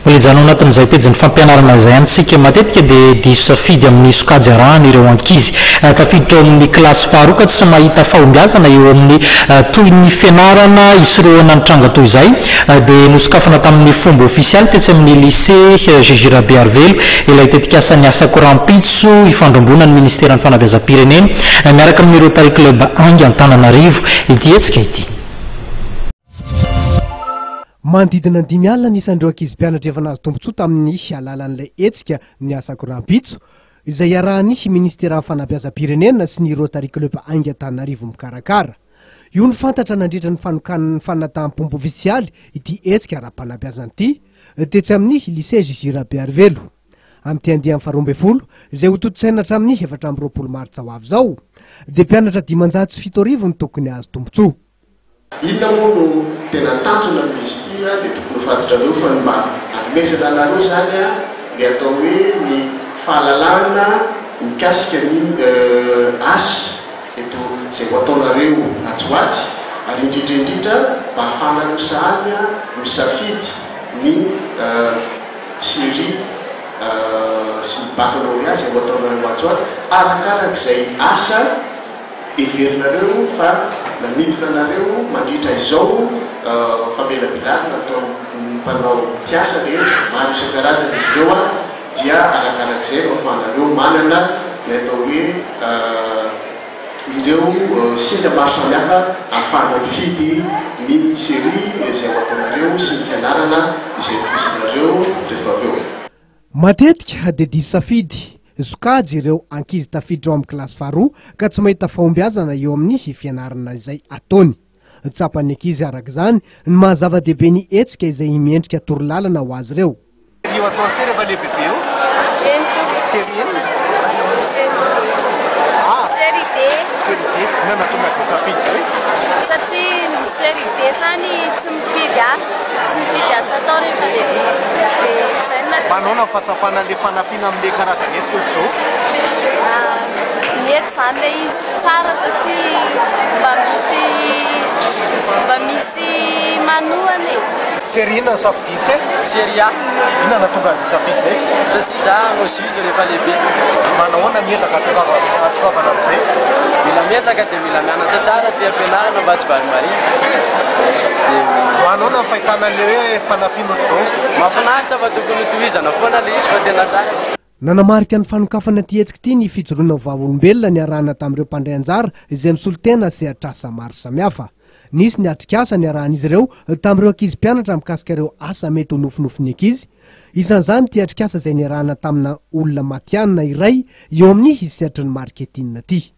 Mbola hijanona ao anatin'izay pejin'ny fampianarana izay ihany isika. Matetika dia diso safidy amin'ny sokajy arahana ireo ankizy tafiditra ao amin'ny kilasy faharoa ka tsy mahita fahombiazana eo amin'ny tohin'ny fianarana. Hisorohana ny tranga toy izay dia nosokafana tamin'ny fomba ofisialy tetsy amin'ny Lycée JJ Rabearivelo ilay tetikasa Ny Asako Rahampitso ifandrombonan'ny Ministeran'ny Fanabeazam-pirenena miaraka amin'ny Rotary Club Ainga Antananarivo ity hetsika ity. Manodidina ny 50 ny isan'ireo ankizy mpianatra efa nahazo tombontsoa tamin'ny alalan'ilay hetsika Ny Asako Rahampitso, izay iarahan'ny Ministeran'ny Fanabeazam-pirenena sy ny Rotary Club Ainga Antananarivo mikarakara. Io no fantatra nandritra ny fanokanan'ny fanataham-pomba ofisialy ity hetsika ara-panabeazana ity, tetsy amin'ny Lycée JJ Rabearivelo. Amin'ity andiany faharoa ambin'ny folo, izay hotontosaina hatramin'ny 24 martsa ho avy izao, dia mpianatra 75 no tokony hahazo tombontsoa. Inona moa no tena tanjona amin'izy ity dia tokony ho fantatrareo fa ny mba hanomezana anareo izany ny atao hoe ny fahalalana mikasika ny asa eto izay ho ataonareo atsy ho atsy ary indrindra indrindra mba hahafahanareo sahady misafidy ny série sy ny baccalauréat izay ho ataonareo atsy ho atsy arakarak'izay asa Heverinareo fa nanintona anareo mandritra izao famelabelarana ataon'ny mpanao mpiasa rehetra, maro isan-karazany izy ireo an, dia arakarak'izay no ahafahanareo manana ny atao hoe ireo singa maro samihafa ahafahana mifidy ny série izay ho ataonareo sy ny fianarana izay tohizinareo rehefa avy eo. Matetika dia diso safidy, sokajy ireo ankizy tafiditra ao amin'ny kilasy faharoa ka tsy mahita fahombiazana eo amin'ny fianarana izay ataony. Tsapan'ny ankizy araka izany ny maha zava-dehibe ny hetsika izay miendrika torolalana ho azy ireo. Io ataon'i se rehefa lehibebe io? Eny tompoko. Série inona? Série D. Ah! Série D. Série D. Inona no nahatonga azy nisafidy izay? Satria ny série D zany tsy mifidy asa. Tsy mifidy asa atao rehefa lehibe dia izay no nahatonga. Manaona ny fahatsapana an'ilay fanampiana amin'ilay karazana hetsika ohatr'izao? Mety izany ilay izy, tsara satria mba misy mba misy manohana e. Série inona no safidian'i se? Série A. Inona no nahatonga azy hisafidy izay? Satria za hanao juge rehefa lehibe. Manahoana ny ezaka ahatongavana amin'izay? Mila miezaka dia mila mianatra tsara aty am-pianarana mba tsy varimbariana. Dia. Manahoana ny fahitana an'ilay hoe fanampiana ohatr'izao? Mahafinaritra fa tokony hotohizana foana ilay izy fa tena tsara. Nanamarika ny fanokafana ity hetsika ity ny fijoroana ho vavolombelona niarahana tamin'ireo mpandray anjara izay misolo tena sehatr'asa maro samihafa. Nisy ny atrikasa niarahan'izy ireo tamin'ireo ankizy mpianatra mikasika ireo asa mety ho nofinofin'ny ankizy. Isan'izany ity atrikasa izay niarahana tamina olona matihanina iray eo amin'ny sehatry ny marketing ity.